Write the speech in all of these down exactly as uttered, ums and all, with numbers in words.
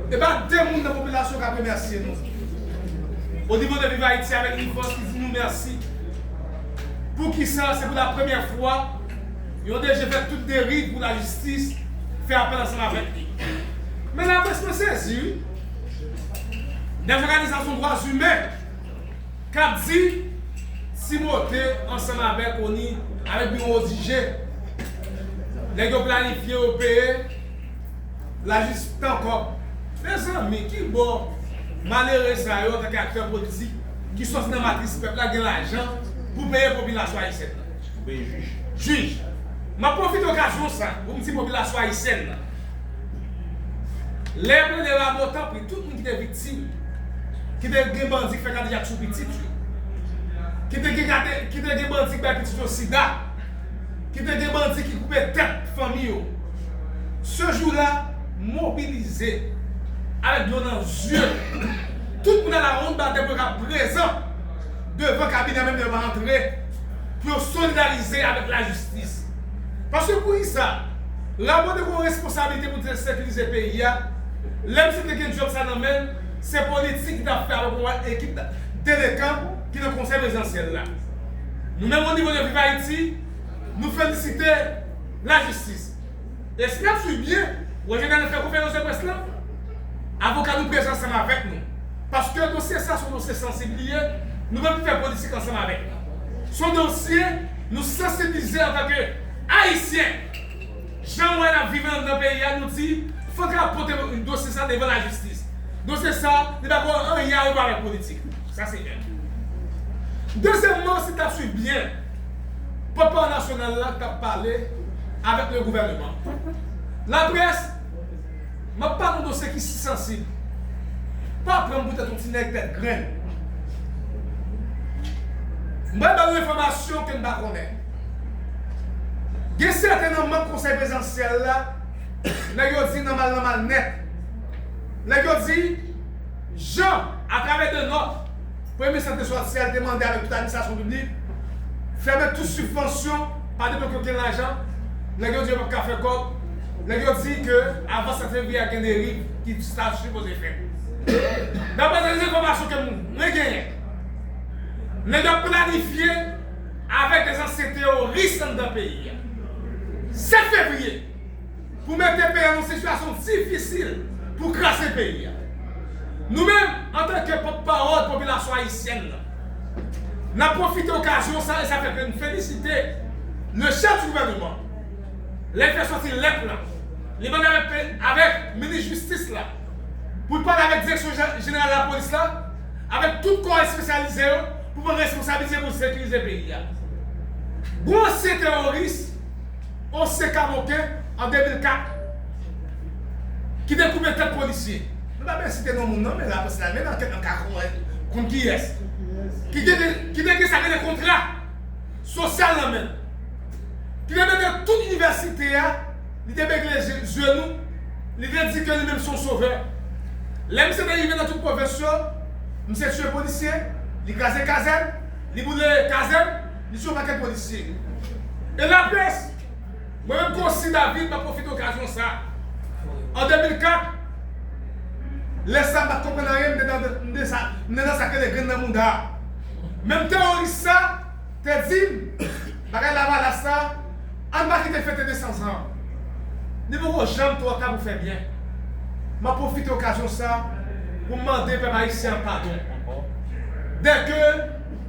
E pa de moun nan popilasyon k ap remèsye nou. O nivo de Viv Ayiti avèk Inifòs ki di nou mèsi. Poukisa se pou la premyè fwa yon D G fè tout deriv pou lajistis fè apèl ansanm avèk li? Men laprès mwen sezi, wi. Dèz òganizasyon dwa imen k ap di Timote ansanm avèk O N I, avèk biwo O D J, nèg yo planifye yo peye lajistis pran kòb. Mezanmi, ki bò malere sa yo, antanke aktè politik ki sòti nan matris pèp la, gen lajan pou peye popilasyon ayisyèn nan? Pou peye jij. Jij. M ap pwofite okazyon sa pou m di popilasyon ayisyèn nan, lè yo plede Rameau, tanpri, tout moun ki te viktim, ki te gen bandi k fè kadejak sou pitit yo, ki te gen kate-, ki te gen bandi k bay pitit yo sida, ki te gen bandi ki koupe tèt fanmi yo, se jou la, mobilize avèk dlo nan zye. Tout moun alawonn ba de pou yo ka prezan devan kabinè, menm lè yo pa antre, pou yo solidarize avèk lajistis. Paske poukisa Rameau te gen yon responsablite pou te sekirize peyi a? Lè misye te gen djòb sa nan men l, se politik li t ap fè avèk yon ekip delekan ki nan Konsèy Prezidansyèl la. Nou menm, o nivo de Viv Ayiti, nou felisite lajistis. E si n ap swiv byen, wè Jeneralman fè konferans de près lan, avoka nou prezan ansanm avèk nou. Paske dosye sa se yon dosye sansib li ye, nou menm ki fè politik ansanm avèk li. Se yon dosye nou sansibilize antanke Ayisyen. Jan w wè n ap viv anndan peyi a, nou di, fòk n ap pote dosye sa devan lajistis. Dosye sa, li pa gen anyen a wè avèk politik. Sa se youn. Dezyèmman, si n t ap swiv byen, pòtpawòl nasyonal la t ap pale avèk le gouvèneman. Laprès, m ap pale yon dosye ki si sansib. Pa pran m pou tèt yon ti nèg tèt grenn. M pral ba nou enfòmasyon ke n pa konnen. Gen sèten nan manm Konsèy Prezidansyèl la, nèg yo di nan mal, nan mal nèt. Nèg yo di, Jan, atravè de nòt, Premye Minis la te sòti a, li te mande avèk tout administrasyon piblik, fèmen tout sibvansyon, pa debloke okenn lajan. Nèg yo di yo p ap ka fè kòb. Nèg yo di ke avan sèt fevriye a gen deriv ki ta sipoze fèt. Daprè de enfòmasyon ke mwen genyen, nèg yo ap planifye avèk de zansyen teworis anndan peyi a. Sèt fevriye, pou mete peyi a nan yon sitiyasyon difisil pou kraze peyi a. Nou menm, antanke pòtpawòl popilasyon ayisyèn nan, n ap pwofite okazyon sa, e sa fè ke n felisite le chèf di gouvèneman, lè l fè sòti lèt la, li mande avèk, avèk minis jistis la, pou l pale avèk direksyon je-, jeneral lapolis la, avèk tout kò espesyalize yo, pou pran responsablite pou sekirize peyi a. Gon ansyen teworis, ansyen kamoken an de mil kat, ki te koupe tèt polisye. Nou pa bezwen site non moun nan, men laprès la, men ankèt nan ka konn, konn kiyès. Ki te, ki te gen sa k rele kontra sosyal nan men l. Ki te mete tout inivèsite a, li te begle je-, zye nou, li te di ke li menm se yon sovè. Lè misye te rive nan tout pwovens yo, misye tiye polisye, li kraze kazèn, li boule kazèn, li tiye yon pakèt polisye. E laprès, mwen menm Concy David, m ap pwofite okazyon sa. An de mil kat, lè sa m pa t konprann anyen, m te nan, m te sa, m te nan sa k rele grenn nan mouda. Menm teworis sa te di m, bagay Lavalas sa, ann pa kite fete de san zan. Li poko janm twò ta pou fè byen. M ap pwofite okazyon sa pou m mande pèp ayisyen an padon. Dèke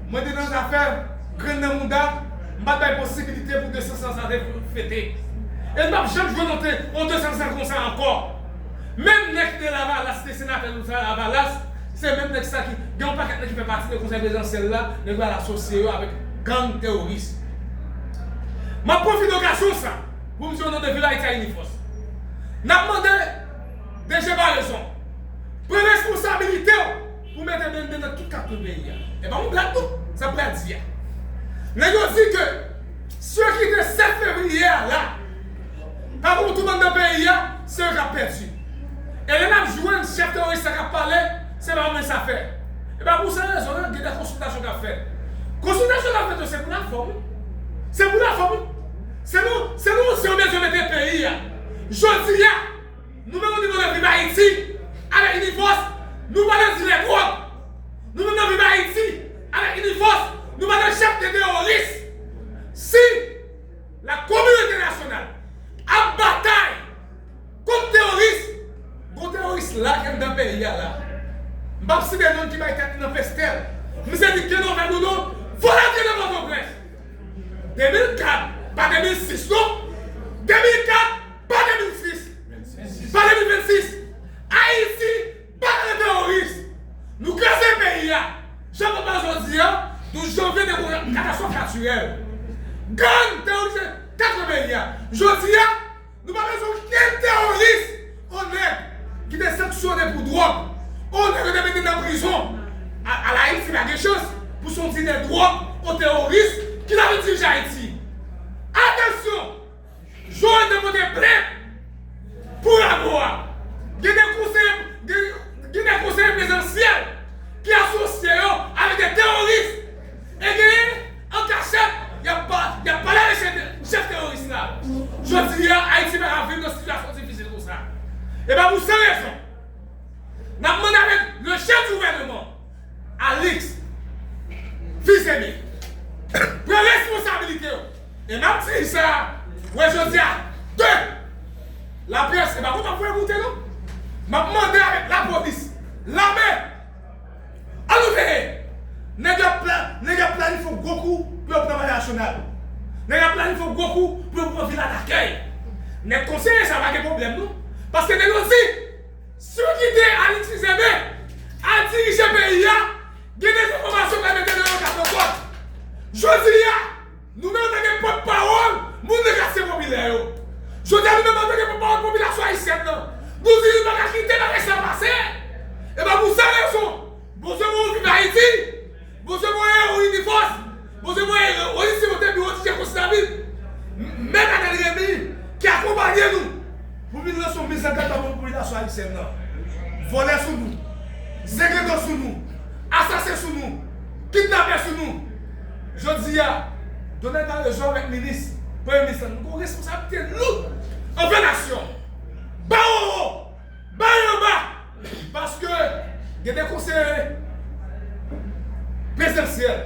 mwen te nan zafè grenn nan mouda, m pa t bay posibilite pou de san zan sa te fete. E n p ap janm jwenn yon te-, yon de san zan konsa ankò. Menm nèg ki te Lavalas, te senatè nou sa Lavalas, se menm nèg sa ki, gen yon pakèt nèg ki fè pati de Konsèy Prezidansyèl la, nèg yo al asosye yo avèk gang teworis. M ap pwofite okazyon sa pou m di o non de Viv Ayiti ak Inifòs, n ap mande D G Paraison, pran responsabilite w pou mete bende nan tout kat koin peyi a. E pa yon blag non, sa m pral di a. Nèg yo di ke si yo kite sèt fevriye a la, pa gen yon toubanndan peyi a, se yo k ap pèdi. E lè n ap jwenn chèf teworis la k ap pale, se pa yon menm zafè. E pa pou sa rezon an, gen de konsiltasyon k ap fèt. Konsiltasyon k ap fèt yo, se pou lafòm, wi. Se pou lafòm, wi. Se nou, se nou, se yo bezwen mete peyi a. Jodi a, nou menm o nivo de Viv Ayiti, la ki anndan peyi a la. M p ap site non ki bay tèt li nan festèl. Misye di gen nouvèl ou non, fò l antre nan Pòtoprens. De mil kat, pa de mil sis non. De mil kat, pa de mil sis. Pa de mil vennsis. Ayiti pa nan teworis. Nou kraze peyi a. Jan papa Jodi a, douz janvye te yon katastwòf natirèl. Gang teworize kat nan peyi a. Jodi a, nou pa bezwen okenn teworis onèt ki te sanksyone pou dwòg, onèt yo te mete nan prizon. A, a Ayiti pa gen chans pou se yon dilè dwòg, yon teworis ki ta vin dirije Ayiti. Atansyon! Jovenel te pote plent pou Rago a. Gen de konseye, gen, gen de konseye prezidansyèl ki asosye yo avèk de teworis. E genyen an kachèt, y ap pa, y ap pale avèk chèf, chèf teworis la. Jodi a, Ayiti pa ka viv nan sitiyasyon difisil konsa. E pa pou sa rezon, n ap mande avèk le chèf di gouvènman, Alix Fils-Aimé, pran responsabilite w. E m ap di sa, wè jodi a, de laprès, e pa konn ap voye moute non. M ap mande avèk lapolis, lame, an nou veye. Nèg yo ap pla-, nèg yo ap planifye yon gwo kou pou yo pran Palè Nasyonal. Nèg yo ap planifye yon gwo kou pou yo pran Vila Dakèy. Nèg konseye sa pa gen pwoblèm non. Paske nèg yo di, si w kite Alix Fils-Aimé al dirije peyi a, gen de enfòmasyon k al mete nan yon katokòt. Jodi a, nou menm antanke pòtpawòl moun nan katye popilè yo, jodi a nou menm antanke pòtpawòl popilasyon ayisyèn nan, nou di nou pa ka kite bagay sa pase. E pa pou sa rezon, Bondye bon viv Ayiti, Bondye bon Ewo Idifòs, Bondye bon Ewo Idifòs, Bondye bon Ewo Idifòs, Mèt Anèl Remy ki akonpanye nou pou vin lanse yon miz an gad nan popilasyon ayisyèn nan. Vòlè sou nou, zengledo sou nou, asasen sou nou, kidnapè sou nou. Jodi a, Donald Barezo avèk minis, premye minis lan, nou gen yon responsablite lou anvè nasyon. Ba yo wo, ba yo anba, paske gen de konseye prezidansyèl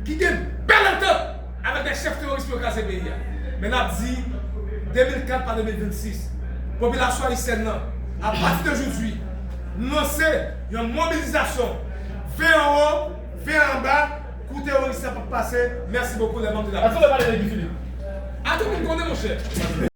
ki gen bèl antant avèk de chèf teworis pou yo kraze peyi a. Men n ap di, de mil kat pa de mil vennsis, popilasyon ayisyèn nan, apati de jodi, lanse yon mobilizasyon, ven anwo, ven anba, kou teworis la p ap pase. Mèsi bokou, les membres de la presse. Èske w pale de Guy Philippe? A tou moun konnen, monchè.